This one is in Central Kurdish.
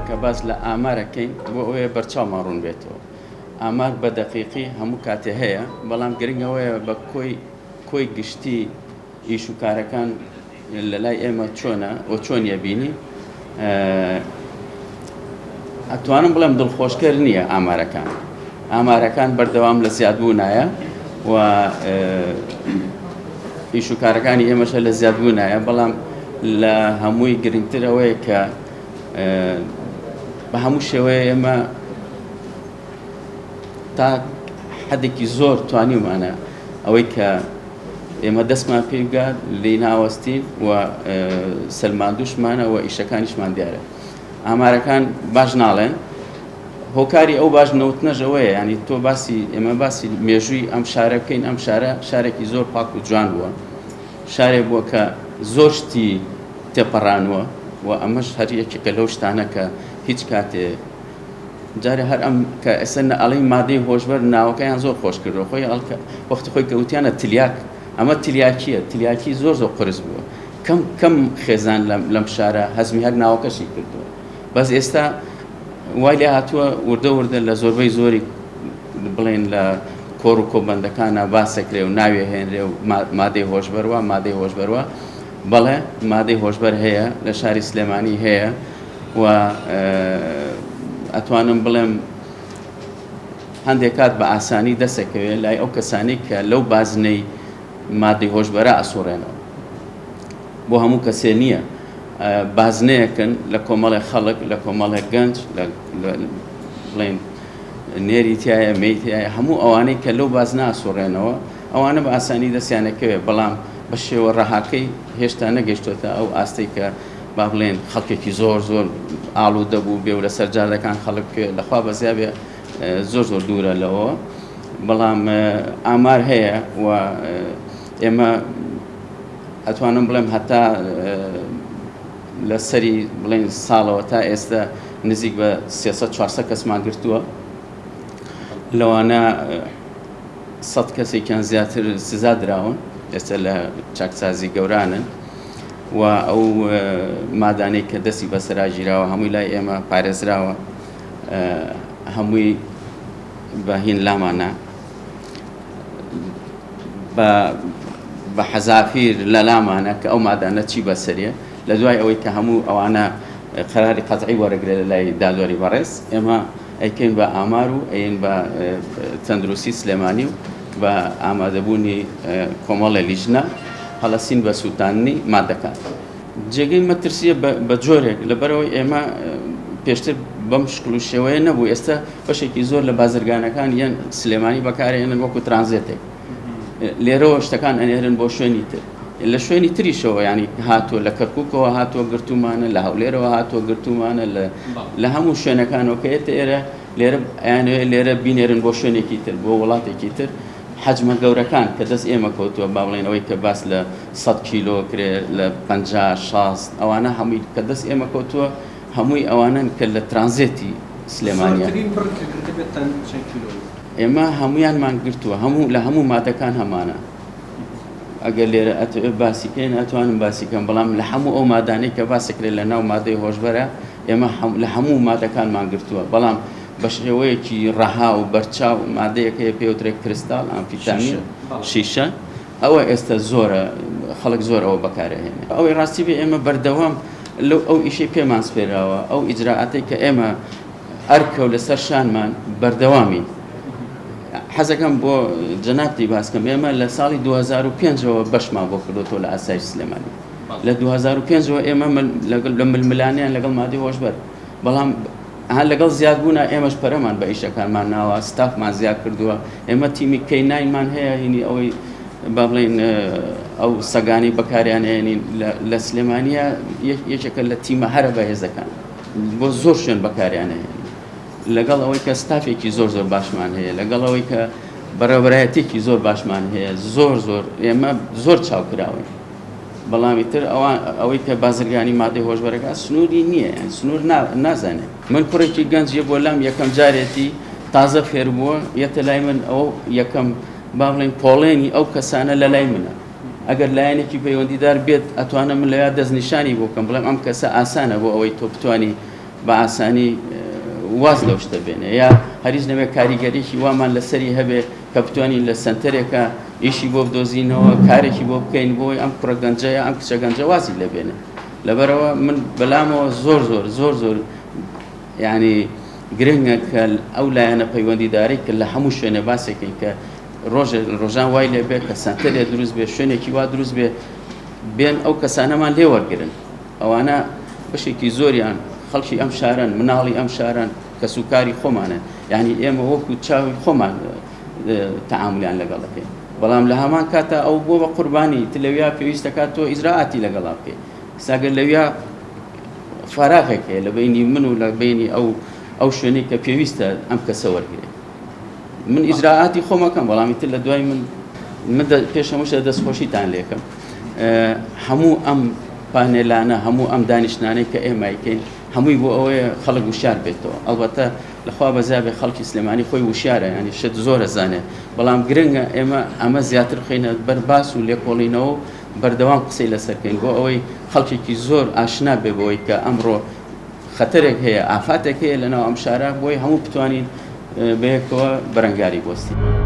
کە باس لە ئامارەکەین بۆ ئەوەیە بەرچاومان ڕوون بێتەوە. ئامار بە دەقیقی هەموو کاتێ هەیە، بەڵام گرنگ ئەوەیە بە کۆی کۆی گشتی ئیش و کارەکان لە لای ئێمە چۆنە و چۆنیە بینی. ئەتوانم بڵێم دڵخۆشکەر نییە ئامارەکان. ئامارەکان بەردەوام لە زیادبوونایە و ئیش و کارەکانی ئێمەشە لە زیادبوونایە، بەڵام لە هەمووی گرنگتر ئەوەیە کە بە هەموو شێوەیە ئێمە تا حدێکی زۆر توانیومانە ئەوەی کە ئێمە دەستمان پێی بگات لێی ناوەستین و سەلماندوشمانە و ئیشەکانیشمان دیارە. ئامارەکان باش ناڵێن، هۆکاری ئەو باش نەوتنەش ئەوەیە، یانی تۆ باسی ئێمە باسی مێژووی ئەم شارە بکەین، ئەم شارە شارێکی زۆر پاک و جوان بووە، شارێک بووە کە زۆر شتی تێپەڕانووە و ئەمەش هەر یەکێکە لەو شتانە کە هیچ کاتێ جارێ هەر ئەم کە ئێستا ئەڵێی مادەی هۆشبەر ناوەکەیان زۆر خۆش کردووە، خۆی ئەڵکە وەختی خۆی کە وتیانە تلیاک، ئەمە تلیاکییە، تلیاکی زۆر زۆر قورس بووە، کەم کەم خێزان لەم شارە هەزمی هەر ناوەکەشی کردووە، بەس ئێستا وای لێ هاتووە وردە وردە لە زۆربەی زۆری بڵێن لە کۆڕ و کۆبەندەکانە باسەکرێ و ناوێ هێنرێ و مادەی هۆشبەروە مادەی هۆشبەروە. بەڵێ مادەی هۆشبەر هەیە لە شاری سلێمانی هەیە و ئەتوانم بڵێم هەندێک کات بە ئاسانی دەسەکەوێت لای ئەو کەسانی کە لەو بازنەی مادەی هۆشبەرە ئەسوڕێنەوە. بۆ هەموو کەسێ نییە، بازنەیەکن لە کۆمەڵێک خەڵک، لە کۆمەڵێک گەنج، لە بڵێن نێری تایە، مێی تایە، هەموو ئەوانەی کە لەو بازنە ئەسوڕێنەوە ئەوانە بە ئاسانی دەستیانەکەوێت، بەڵام بە شێوە ڕەهاکەی هێشتا نەگەیشتۆتە ئەو ئاستەی کە با بڵێن خەڵکێکی زۆر زۆر ئاڵوودە بوو بێ و لەسەر جادەکان خەڵک بکەوێت، لەخوا بەزیا بێ زۆر زۆر دوورە لەوە. بەڵام ئامار هەیە و ئێمە ئەتوانم بڵێم هەتا لە سەری بڵێن ساڵەوە تا ئێستا نزیک بە 300 400 کەسمان گرتووە، لەوانە 100 کەسێکیان زیاتر سزا دراون، ئێستا لە چاکسازی گەورانن و ئەو مادانەی کە دەستی بەسەرا گیراوە هەمووی لای ئێمە پارێزراوە، هەمووی بە هین لامانە بە حەزافیر لە لامانە کە ئەو مادانە چی بەسەریە. لە دوای ئەوەی کە هەموو ئەوانە قەراری قەتعی وەرەگرێ لە لای دادوەری بەڕێز، ئێمە ئەیکەین بە ئامار و ئەین بە تەندروستی سلێمانی و بە ئامادەبوونی کۆمەڵێ لیژنە هەڵەسین بە سووتاندنی مادەکان. جێگەی مەترسیە بە جۆرێک لەبەرئەوەی ئێمە پێشتر بەم شکل و شێوەیە نەبوو، ئێستا بەشێکی زۆر لە بازرگانەکان یان سلێمانی بەکارهێنن وەکو ترانزێتێک، لێرەوە شتەکان ئەنێرن بۆ شوێنی تر، لە شوێنی تریشەوە ینی هاتووە، لە کەرکووکەوە هاتووە گرتومانە، لە هەولێرەوە هاتووە گرتومانە، لە هەموو شوێنەکانەوە کە ئێتە ئێرە لێرە ئەیانەوێت لێرە بینێرن بۆ شوێنێکی تر، بۆ وڵاتێکی تر. حەجمە گەورەکان کە دەست ئێمە کەوتووە، با بڵێین ئەوەی کە باس لە 100 کیلۆ کرێ، لە 50 60، ئەوانە هەمووی کە دەست ئێمە کەوتووە هەمووی ئەوانەن کە لە ترانزێتی سلێمانییە. زۆرترین بڕ کە گرتبێتتان چەند کیلۆ بوو؟ ئێمە هەموویانمان گرتووە، هەموو لە هەموو مادەکان هەمانە. ئەگەر لێرە ئەتەوێت باسی کەین ئەتوانم باسی کەم، بەڵام لە هەموو ئەو مادانەی کە باسەکرێت لە ناو مادەی هۆشبەرە ئێمە لە هەموو مادەکانمان گرتووە، بەڵام بە شێوەیەکی ڕەها و بەرچاو مادەیەک هەیە پێوترێت کریستاڵ، ئامفیتامین، شیشە، ئەوە ئێستا زۆرە خەڵک زۆر ئەوە بەکارئەهێنێ. ئەوەی ڕاستی بێ ئێمە بەردەوام لەو ئەو ئیشەی پێمان سپێراوە، ئەو ئیجرائاتەی کە ئێمە ئەرکە و لەسەر شانمان بەردەوامین. حەزەکەم بۆ جەنابتی باس کەم، ئێمە لە ساڵی 2005ەوە بەشمان بۆ کردوەوە لە ئاسایش سلێمانی. لە 2005ەوە ئێمە لە ململانیان لەگەڵ مادەی هۆشبەر، بەڵام ها لەگەڵ زیادبوونا ئێمەش پەرەمان بە ئیشەکانمان ناوە، ستافمان زیاد کردووە. ئێمە تیمی کەی ناینمان هەیە، هینی ئەوەی با بڵێین ئەو سەگانی بەکاریان هێنین لە سلێمانیە یەکێکە لە تیمە هەرە بەهێزەکان، بۆ زۆر شوێن بەکاریان هێنین. لەگەڵ ئەوەی کە ستافێکی زۆر زۆر باشمان هەیە، لەگەڵ ئەوەی کە بەڕێوەبەرایەتێکی زۆر باشمان هەیە، زۆر زۆر ئێمە زۆر چاوکراوین. بەڵام ئیتر ئەوان ئەوەی کە بازرگانی مادەی هۆشبەرەکە سنووری نییە، یان سنوور نازانێت. من کوڕێکی گەنج یە بۆ لام یەکەم جارێتی تازە فێر بووە، یەتە لای من، ئەو یەکەم با بڵێین پۆڵێنی ئەو کەسانە لە لای منە. ئەگەر لایەنێکی پەیوەندیدار بێت ئەتوانم من لەویا دەستنیشانی بۆ بکەم، بڵێم ئەم کەسە ئاسانە بۆ ئەوەی تۆ بتانی بە ئاسانی واز لەو شتە بێنێ یا هەریز نەبێ کاریگەریی وامان لەسەری هەبێ کە بتوانین لە سەنتەرێکە ئیشی بۆ بدۆزینەوە کارێکی بۆ بکەین بۆی ئەم کوڕە گەنجە یا ئەم کچە گەنجە وازی لێ بێنێ. لەبەرئەوە من بەلامەوە زۆر زۆر زۆر زۆر یعنی گرنگە کە ئەو لایەنە پەیوەندیدارەی کە لە هەموو شوێنێ باسێکین کە ڕۆژێ ڕۆژان وای لێ بێ کە سەنتەرێ دروست بێ شوێنێکی وا دروست بێ بێن ئەو کەسانەمان لێ وەرگرن ئەوانە بەشێکی زۆریان خەڵکی ئەم شارەن مناڵی ئەم شارەن کەسوکاری خۆمانن یعنی ئێمە وەکو چاوی خۆمان تەعامولیان لەگەڵ دەکەین بەڵام لە هەمان کاتا ئەو بۆ بە قوربانی تر لەویا پێویست دەکات تۆ ئیجرائاتی لەگەڵا بکەیت ساگەر لەویا فراغێک هەیە لە بینی من و لە بینی ئەو ئەو شوێنەی کە پێویستە ئەم کەسە وەرگێت من ئیجرائاتی خۆمەکەم بەڵامی تر لە دوای من من پێش هەموو شتێک دەستخۆشیتان لێکەم هەموو ئەم پانێلانە هەموو ئەم دانیشتانەی کە ئێمایکەین هەمووی بۆ ئەوەیە خەڵک وشیار بێتەوە ئەڵبەتە لەخوا بەزیابێ خەڵکی سلێمانی خۆی وشیارە ینی شت زۆرە زانێ بەڵام گرنگە ئێمە ئەمە زیاتر بخەینە بەر باس و لێکۆڵینەوە و بەردەوام قسەی لەسەر کەین بۆ ئەوەی خەڵکێکی زۆر ئاشنا بێ بەوەی کە ئەمڕۆ خەتەرێک هەیە ئافاتێک هەیە لەناو ئەم شارە بۆی هەموو بتوانین بەیەکەوە بەرەنگاری بوەستین.